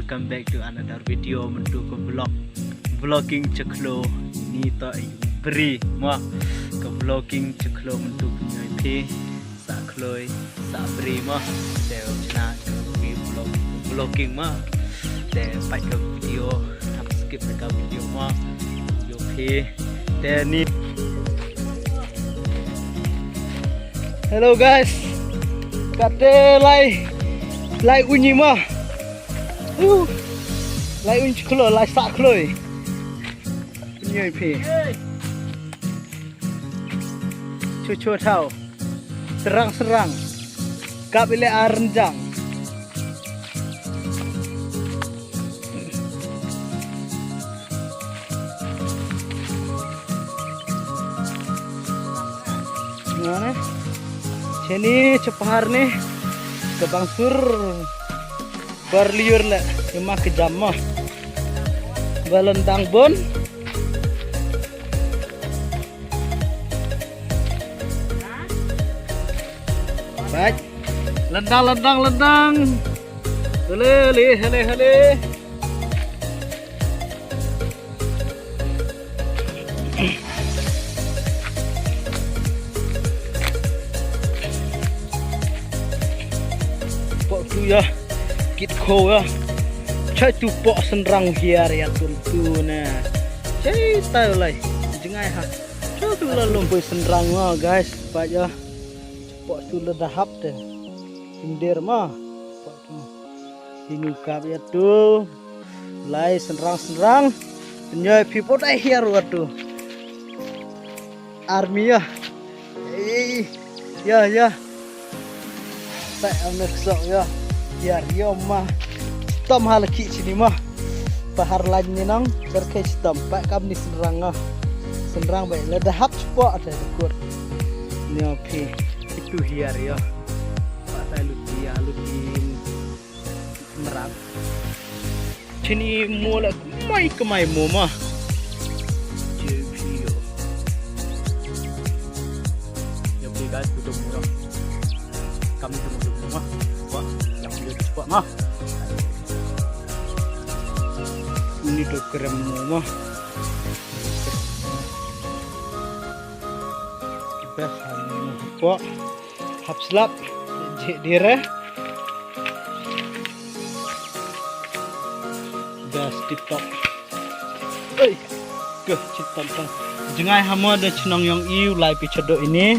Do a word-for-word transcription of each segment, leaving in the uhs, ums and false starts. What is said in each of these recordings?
Welcome back to another video mynta ka vlog. Vlogging cha khloo, ni to i bri mo. Ka vlogging cha khloo mynta ka ñioi phi. Sa khloo, sa bri mo. Te chna ka vlog, vlogging mo. Te pat ka video, ham skip ka video mo. Yo phi. Te ni. Hello guys. Kate lai, lai uñi mo. Uh, lai uñi khloo, lai sa khloo. Ñioi phi. Chu chu thau. Serang serang. Kap ile arnjang. Ngane. Cheni chapahar ni. Kabang sur. Bar liur le, ima ka jam mo. Ba lyndang bun. Baik. Lyndang, lyndang, lyndang. Hele, hele, hele, hele. Pok tu ya. Kit kho ya. Chai tu pok senrang hiar ya tun tu na. Chai tai lai. Jengai ha. Chai tu la lum poi senrang ma guys. Pok ya. Pok tu la dahap te. Indir ma. Pok tu. Inu kap ya tu. Lai senrang senrang. Nyai phi pok ai hiar wa tu. Army ya. Ei, ya, ya. Tai am nek sok ya. Hiar yo ma. Stom ha la ki chini ma. Pahar lain ni nang, ber ke stom. Pa kam ni senrang ah. Senrang bai la dahap chpok te kut. Ni okay. Itu hiar ya. Pa tai luti ya, luti. Merat. Chini mo la mai kemai mo ma. J P O. Ya beli guys, tu mo. Kami tu mo ma. Wah, yang beli cepat ma. Ini tu kerem mo ma. Best mo. Wah. Hap slap. Jek dire. Best tip top. Oi. Ke tip top tang. Jengai hamo da chnong yong iu lai pi chado ini.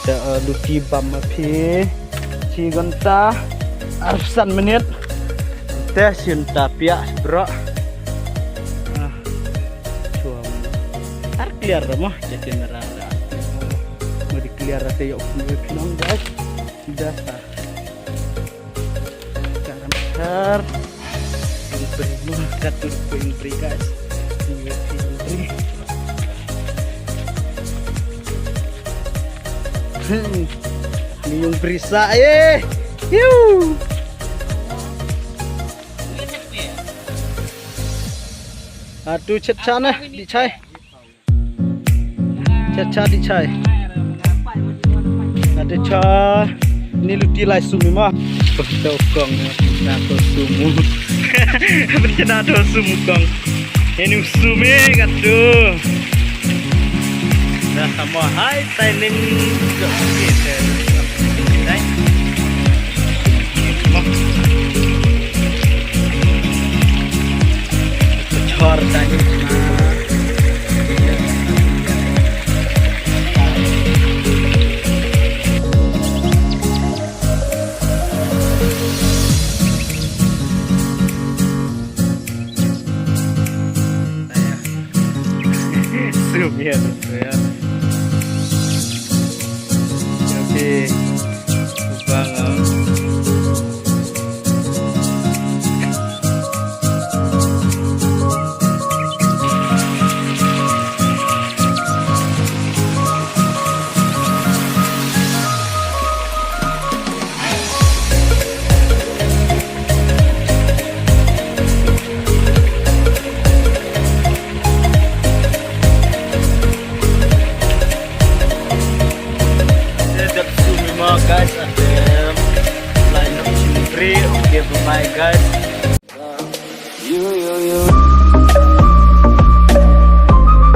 Da uh, luti bam ma phi. Chi gonta. Arsan minit. Te sinta pia bro. Ah. Chuam. Ar clear da mo. Jadi merah. Mo di clear da yok phi nong guys. Dah. Karam kar. Yang beri mah katur pun beri guys. Ini yang beri. Hmm. Ini yang beri sa eh. Hiu. Atu chet chana di chai. Cha cha di chai. Ada cha ni luti lai sumi ma. Pagdaw kong na to sumu. Pagdaw na to sumu kong. Ini sumi katu. Dah sama hai timing. Dai. Kachor tadi. Sumia tu ya. Tapi bang. Guys, ate line up chini bri. Okay, bye bye guys.